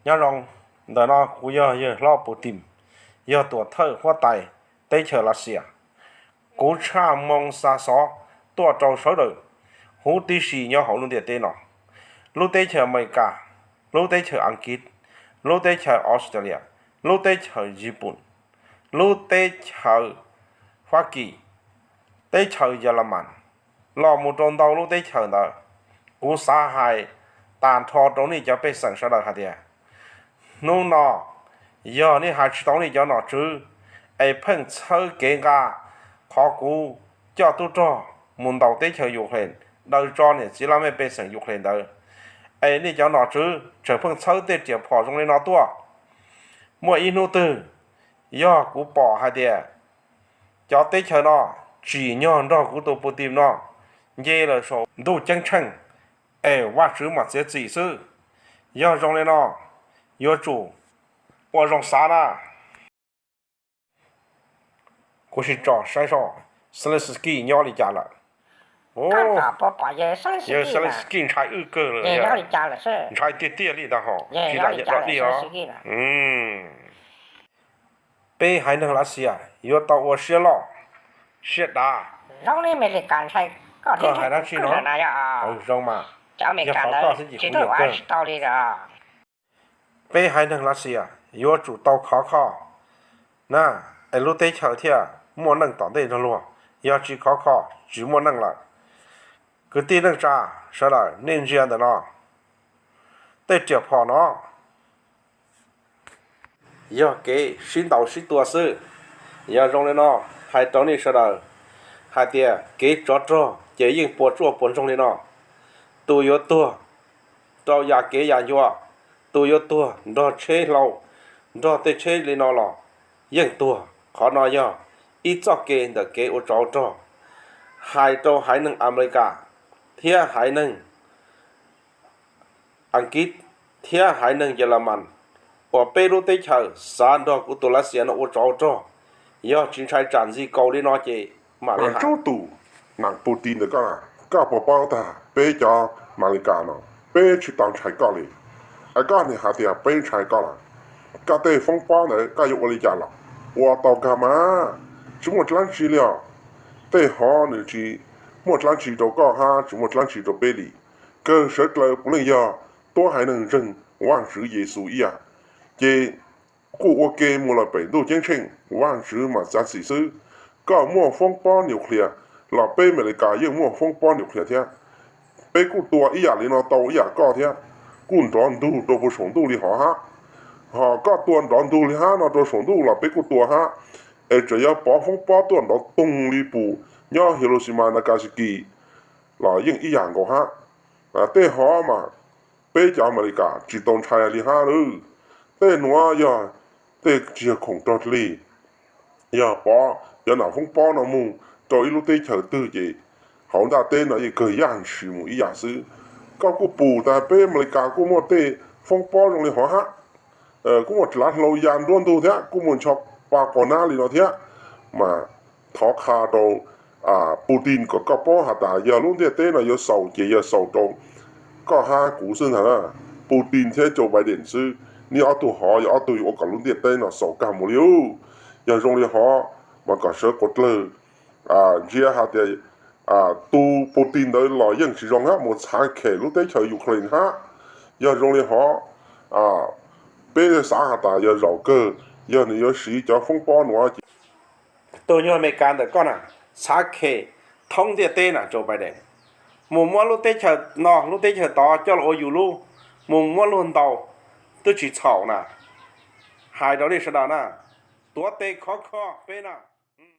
Nyob zoo, ntawm no kuv yog yawg hlob Putin, yog tuam thawj huab tais teb chaws Lav Xias. Kuv tshaj moo xa xov tuaj rau sawv daws huv tib si nyob hauv lub ntiaj teb no. Lub teb chaws Amelikas, lub teb chaws Askiv, lub teb chaws Australia, lub teb chaws Yiv Pum, lub teb chaws Fab Kis, teb chaws Yas Las Mas, los mus rau ntau lub teb chaws ntawd. Kuv xav hais tag nrho rau nej cov pej xeem sawv daws hais tias, hnub no yog nej hais tsis tau nej cov nom tswv es pheej txhawb kev nqa qhov kuv coj tub rog mus ntaus teb chaws Ukraine daws tso niam txiv laj mej pej xeem Ukraine ntawd, es nej cov nom tswv tseem pheej txhawb tej riam phom zoo li no tuaj. Muaj ib hnub twg yog kuv pom hais tias cov teb chaws no tsim nyog nrog kuv tus Putin no nce lawm saum ntuj ceeb tsheej, es Vajtswv mam txiav txim xwb. Yog zoo li no, yuav tsum ua zoo xav na. Kuv sim tsom saib seb Zelensky nyob li cas lawm. Zelensky ntshai wb kawg lawm, ntshai tiag tiag li ntag hos, tsis lam nyob dog dig os. Peb haiv neeg Lav Xias yuav tau ua siab loj siab dav. Koj hais dab tsi no? Zoo mas, yog qhov koj xwb ces kuv yuam kawg. Peb haiv neeg Lav Xias yuav tsum tau khov kho na, es lub teb chaws thiaj muaj neej tom ntej nrog luag. Yog tsis khov kho, tsis muaj neej lawm. Kwv tij neej tsa sawv daws, nej ntsia ntawm no, tej riam phom no yog kev sib ntaus sib tua xwb. Yog zoo li no, hais rau nej sawv daws hais tias kev tsov rog ces yeej puas tsuaj puas ntsoog li no. Tus yuav tuag rau yam kev yam ncua, tus yuav tuag nrog tsheb hlau, nrog tej tsheb li no los yeej tuag. Qhov no yog ib txoj kev ntawm kev ua tsov ua rog. Hais rau haiv neeg Amelikas thiab haiv neeg Askiv thiab haiv neeg Yas Las Mas uas peb lub teb chaws xav nrog kuv tus Lav Xias no ua tsov ua rog, yog tsis ntshai tsam ntxi kaus li no ces mam li hais. Tus nam Putin ntawd, koj puas paub tag peb cov Amelikas no, peb tsis tau ntshai koj li. Es koj nim hais tias peb ntshai koj lawm. Koj tej foob pob ntawd koj yuav ua li cas los ua tau kag mas, tsis muaj dlaab tsi li os. Tej hov nws tsis muaj dlaab tsi rau koj hab tsis muaj dlaab tsi rau peb li. Kawg sawv dlawg puav leej yog tuab haiv neeg ntseeg Vaajtswv Yexus ib yam, ces kuj ua ke mus lawm pem ntuj ceeb tsheej, Vaajtswv mas txav txim xwb. Koj muaj foob pob nuclear los peb Amelikas yeej muaj foob pob nuclear thiab. Peb kuj tua ib yam li no tau ib yam koj thiab, kuj nrov ntug rau puag saum ntuj li hov hab. Ho koj tua nrov ntug li hab no rau saum ntuj los peb kuj tua hab. Es tseem yuav pov foob pob tuaj nrov toog li pum nyob Hiroshima Nagasaki los yeej ib yam nkaus hab. Tej hov mas peb cov Amelikas tsis tau ntshai li hab lawm. Tej nuav yog tej tsis yog khoom rog dlig. Yog pov cov nam foob pob no mus rau ib lub teb chaws twg ces hauv ntaj teb no yeej kawg yaj ntshis mus ib yam xwb. Koj kuj pum tas peb Amelikas kuj muaj tej foob pob zoo li hov hab. Kuj muaj dlav hlau ya nruab ntug thiab, kuj muaj ncho pa quas nab li no thiab. Mas thov qha rau Putin kom koj paub has tas yog lub ntiaj teb no yuav xaus ces yog xaus rau koj hab kuv xwb ntag na. Putin thiab Joe Biden xwb, neb ob tug hov yog ob tug yuav ua kom lub ntiaj teb no xaus kag mus li. Yog zoo li hov mas kom sawv quas dlawg ntsia has tias tus Putin ntawd los yeej tsis zoo hab mus txhav khem lub teb chaws Ukraine hab. Yog zoo li hov peb xav has tas yog zaum kawg yog nws yuav siv cov foob pob nuav ces tus nyuag Amelikas ntawm koj na, txhav khem thoob ntiaj teb na Joe Biden, mus muab lub teb chaws no lub teb chaws tod coj los ua yus lub, mus muab luag ntaus twb tsis txhaum na. Hais rau nej sawv daws na, tuav tes khov kho peb na.